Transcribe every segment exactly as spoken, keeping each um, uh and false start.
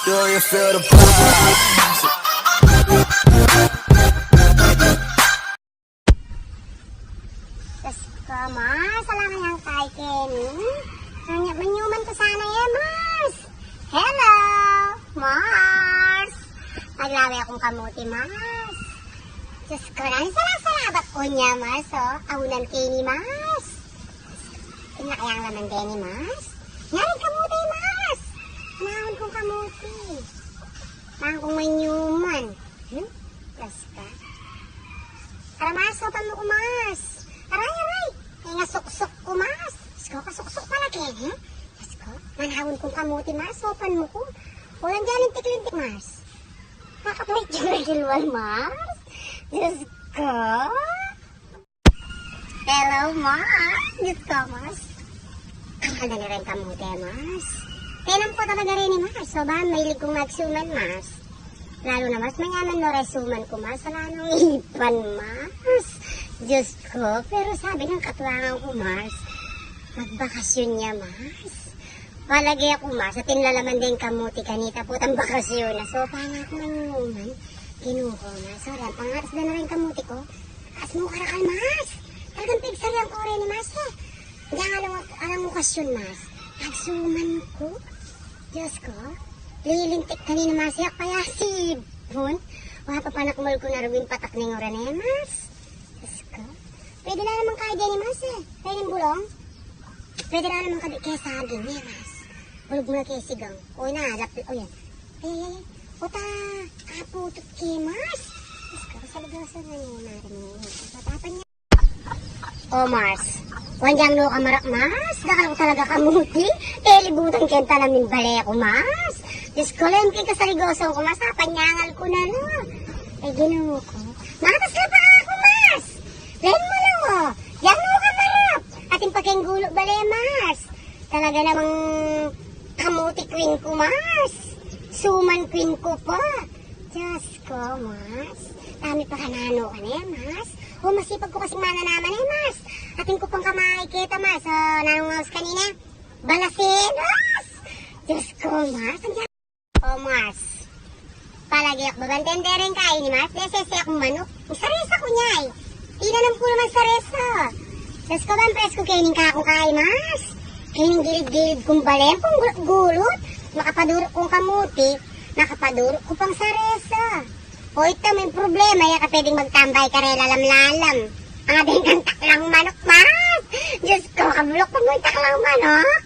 Do you feel the vibes? Diyos ko, Mars, ala kayang kay Kenny. Anya, manyuman ku sana e, Mars. Hello, Mars. Maglawe akung kamuti, Mars. Diyos ko, nanu, sala-salabat ku nya, Mars, o. Aunan ke ini, Mars. Ina kayang laman deni, Mars. Nyaring kamuti, Mars. Naun kung kamuti. Naun kung manyuman. Hmm? Diyos ko. Ara, Mars, saupan mu ku, Mars. Aray, aray. Ay, nga suksuk ku, Mars. Diyos ko, kasuksuk pala ke, eh? Diyos ko, manaun kung kamuti, Mars. Saupan mu ku. Walang dyan, lintik-lintik, Mars. Nakapit yung regular, Mars. Diyos ko. Hello, Mars. Diyos ko, Mars. Ang ganda na rin kamuti, Mars. Tenam ko talaga rin ni Mars. So, ba, mahilig kung magsuman, Mars. Lalo na, Mars, manyaman mu rin suman ku, Mars. Ala nang ipan, Mars. Diyos ko, pero sabi ng katuwangan ku, Mars, magbakasyon ya, Mars. Palage ku, Mars, atin la laman deng kamuti kanita, potang bakasyun na. So, paano ku manyuman? Ginu ku, Mars. So, yan, pangatas da na rin kamuti ku. As mu karakal, Mars. Talagang pigsarian ku rin ni Mars, eh. Diyan, alang, alang okasyon, Mars. Nagsuman ku. Diyos ko. Lilintik kanina, Mars. Yak paya sibun. Wa, papanakmul ku na rugu ing patak ning uran, eh, Mars. Diyos ko. Pwede na naman kaya dyan ni Mars, eh. Pwede bulong. Pwede na naman kabi kaya saging, eh, Mars. Bulog mu na kaya sigang. O, na, lap-, o, yan. Ay, ay, ay, ay. Puta, apu, tut ke, Mars. Diyos ko, sa lugasan na niya, Mars. Matapan niya. O, Mars. Wan yang no kamarak, Mars. Dakal ku talaga kamuti. Kelibutan keng tanamin bale ku, Mars. Diyos ko, lem keng kasaligosan ku, Mars. Apanyangal ku na la. Ay, Ginu ku. Matas la pa aku, Mars. Lem mu la, o. Yang no kamarak. Atin pa keng gulu bale, Mars. Talaga namang kamuti queen ku, Mars. Suman queen ku pa. Diyos ko, Mars. Dami pa kananu ka ne, Mars. O, masipag ku kasing mananaman e, Mars. Atin ku pang kamay keta, Mars. O, nanung aus kanina? Balasenos. Diyos ko, Mars. Ang O, Mars. Palage ku, babantente rin kaya ini, Mars. Desese kung manuk. Saresa ku nya, e. Tinanam ku naman saresa. Diyos ko, ban presko keni ing kakung kaya, Mars. Keni ing gilid-gilid kung bale, kung gulut-gulut. Makapaduruk kung kamuti. Makapaduruk ku pang saresa. O, ita mu ing problema, e ka pwedeng magtambay karela lalam-lalam. Ang adeng kang taklang manuk, Mars. Diyos ko, kabulok pa mu ing taklang manuk.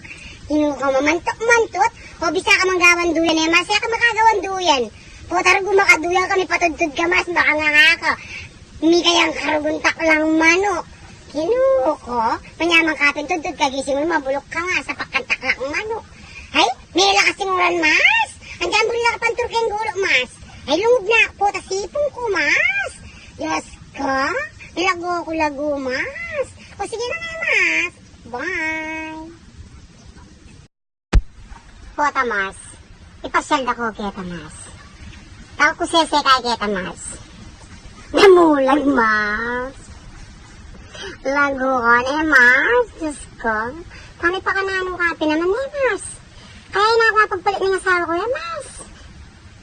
Inu ka mamantuk-mantuk. O, bisa ka mang gawan duyan e, Mars. E ka makagawan duyan. Pota rugu makaduyan ka, mipatudtud ka, Mars. Baka nga nga ka. Mika yang karugung taklang manuk. Inu ko, manyaman ka pin tudtud ka, gising mu, mabulok ka nga, sapak kang taklang manuk. Ay, mela kasing uran, Mars. Andiyan buri na kapantur keng gulu, Mars. Ay, lungub na, pota sipung ku, Mars. Diyos ko, lagu ku lagu, Mars. O, sige na nga, Mars. Bye. Pota, Mars. Ipasyal da ku keta, Mars. Tau ku sese kaya keta, Mars. Namulag, Mars. Lagu ku ne, Mars. Diyos ko. Kami pa kananu ka pin naman ne, Mars. Kaya e na ku mapagpalit ning asawa ku e, Mars.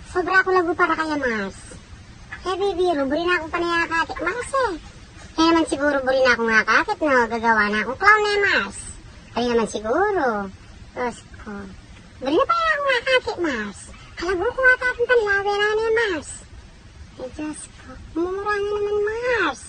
Sobra ku lagu para kaya, Mars. E, bibiru, buri na kung panayakati, Mars, e. E naman siguru buri na kung akakit, no? Gagawa na kung clown e, Mars. Kaya naman siguru. Diyos ko. Buri na pala kung akakit, Mars. Kalagu ku ata atin panlawe na ne, Mars. Ay, Diyos ko. Mumura na naman, Mars.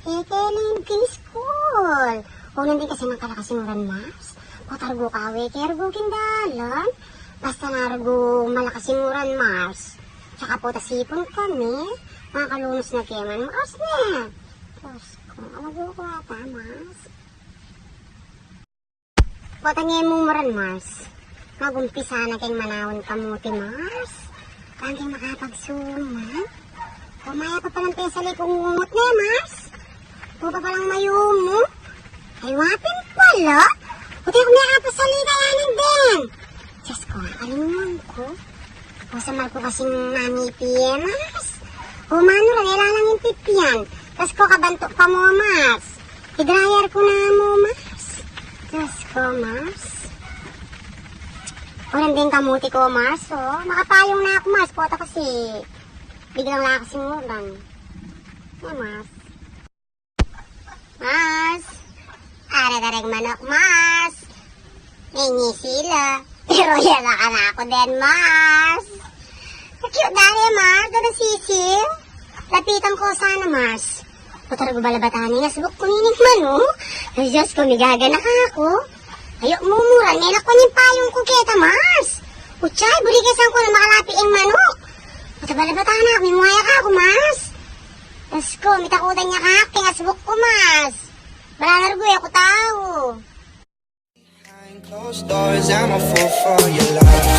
E, kaya na yung kay school. O, nandin kasi ng kalakas yung uran, Mars. Pota rugu kawe, kaya rugu kindalan. Basta na rugu malakas yung uran, Mars. Tsaka pota sipun kami. Makalunos na kaya man, Mars, ne. Diyos ko, alago ku ata, Mars. Pota nge mumuran, Mars. Magumpisa na keng manaun kamuti, Mars. Bang keng makapagsuman. O, maya pa palang pesali kung ungut ne, Mars. O, pa palang mayumu. Ay, wa pin pala. Puti ku mekapasali kaya nandin. Diyos ko, alingan ku. O, samal ku kasing mamipi e, Mars. O, manu ra, e la lang ing pipian. Diyos ko, kabantuk pa mu, Mars. I-dryer ku na mu, Mars. Diyos ko, Mars. O, Orang din kamuti ku, Mars, o. Makapayung na ku, Mars. Pota kasi biglang lakas yung ulan. Ay, Mars. Mars. Arag-arag manuk, Mars. Ngingisila. Pero yala ka na ku din, Mars. Cute dali, Mars. Dali sisil. Lapitan ku sana, Mars. Putar gu balabatan ing asbuk ku nining manuk. Ay, Diyos ku, migaganaka ku. Ayu, mumura, nilak ku ning payung ku keta, Mars. Utsay, buri ke, saan ku na makalapi ing manuk? Putar balabatan na, mimuaya ka ku, Mars. Diyos ku, mitakutan ya kaku ing asbuk ku, Mars. Balalargu ya ku tau. Behind closed doors, I'm a fool for your love.